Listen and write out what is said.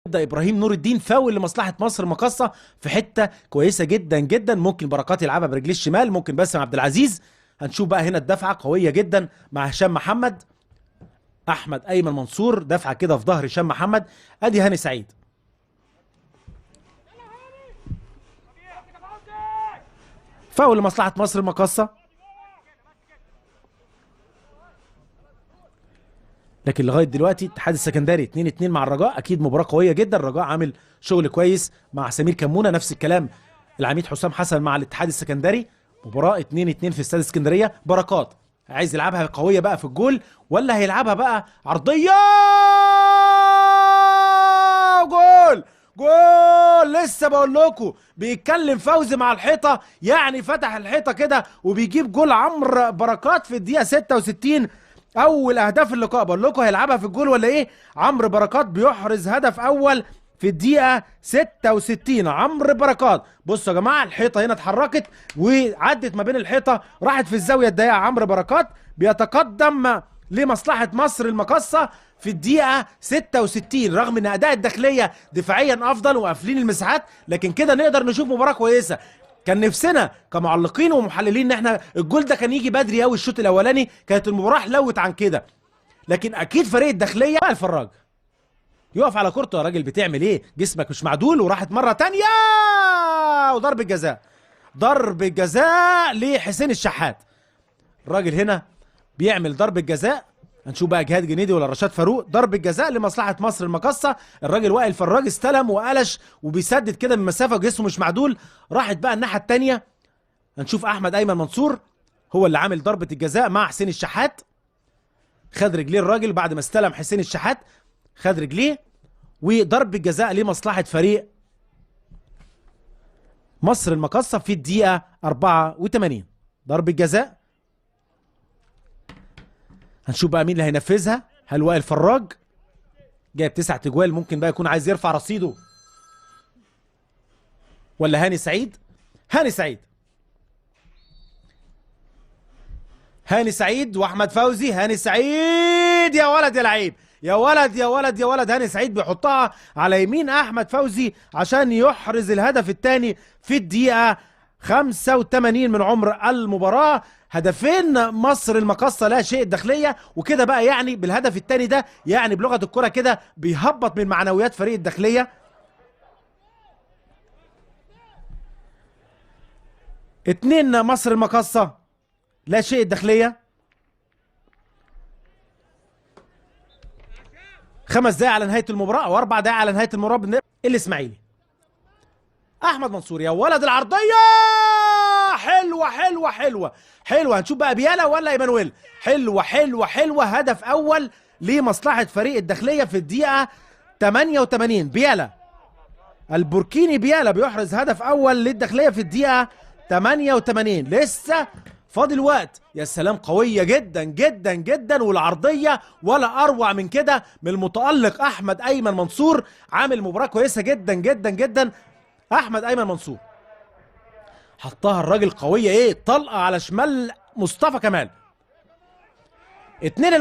ده ابراهيم نور الدين، فاول لمصلحة مصر المقاصه في حتة كويسة جدا جدا. ممكن بركات يلعبها برجليه الشمال، ممكن باسم عبد العزيز. هنشوف بقى هنا الدفعة قوية جدا مع هشام محمد، احمد ايمن منصور دفعه كده في ظهر هشام محمد. ادي هاني سعيد، فاول لمصلحة مصر المقاصه. لكن لغاية دلوقتي الاتحاد السكندري 2-2 مع الرجاء، اكيد مباراة قوية جدا. الرجاء عامل شغل كويس مع سمير كمونه، نفس الكلام العميد حسام حسن مع الاتحاد السكندري. مباراة 2-2 في استاد اسكندرية. بركات عايز يلعبها قوية بقى في الجول، ولا هيلعبها بقى عرضية؟ جول جول! لسه بقول لكم بيتكلم فوزي مع الحيطة، يعني فتح الحيطة كده وبيجيب جول عمرو بركات في الدقيقة 66، اول اهداف اللقاء. بقول لكم هيلعبها في الجول ولا ايه؟ عمرو بركات بيحرز هدف اول في الدقيقة 66. عمرو بركات، بصوا يا جماعة الحيطة هنا اتحركت وعدت ما بين الحيطة، راحت في الزاوية الضيقه. عمرو بركات بيتقدم لمصلحة مصر المقاصه في الدقيقة 66، رغم ان اداء الداخلية دفاعيا افضل وقافلين المساحات، لكن كده نقدر نشوف مباراة كويسة. كان نفسنا كمعلقين ومحللين ان احنا الجول ده كان يجي بدري قوي الشوط الاولاني، كانت المباراة حلوت عن كده. لكن اكيد فريق الداخلية الفراج يقف على كورته. يا راجل بتعمل ايه؟ جسمك مش معدول. وراحت مرة تانية وضرب الجزاء، ضرب الجزاء لحسين الشحات. الراجل هنا بيعمل ضرب الجزاء. هنشوف بقى جهاد جنيدي ولا رشاد فاروق. ضرب الجزاء لمصلحة مصر المقاصه. الراجل وائل فراج استلم وقلش وبيسدد كده من مسافة وجسمه مش معدول. راحت بقى الناحية الثانية، هنشوف احمد ايمن منصور هو اللي عامل ضربه الجزاء مع حسين الشحات. خد رجليه الراجل بعد ما استلم حسين الشحات، خد رجليه، وضرب الجزاء لمصلحة فريق مصر المقاصه في الدقيقة 84. ضرب الجزاء هنشوف بقى مين اللي هينفذها. هل وائل فراج جايب 9 تجوال، ممكن بقى يكون عايز يرفع رصيده، ولا هاني سعيد؟ هاني سعيد، هاني سعيد واحمد فوزي. هاني سعيد يا ولد يا لعيب، يا ولد يا ولد يا ولد. هاني سعيد بيحطها على يمين احمد فوزي عشان يحرز الهدف الثاني في الدقيقة 85 من عمر المباراة. هدفين مصر المقاصة لا شيء الداخلية. وكده بقى يعني بالهدف الثاني ده، يعني بلغة الكرة كده بيهبط من معنويات فريق الداخلية. 2 مصر المقاصة لا شيء الداخلية. 5 دقايق على نهاية المباراة أو 4 دقايق على نهاية المباراة. الإسماعيلي أحمد منصور، يا ولد العرضية حلوة حلوة حلوة حلوة. هنشوف بقى بيالا ولا ايمانويل. حلوة حلوة حلوة، هدف أول لمصلحة فريق الداخلية في الدقيقة 88. بيالا البوركيني، بيالا بيحرز هدف أول للداخلية في الدقيقة 88. لسه فاضل وقت. يا سلام، قوية جدا جدا جدا، والعرضية ولا أروع من كده من المتألق أحمد أيمن منصور. عامل مباراة كويسة جدا جدا جدا أحمد أيمن منصور. حطها الراجل قوية، ايه طلقة على شمال مصطفى كمال. 2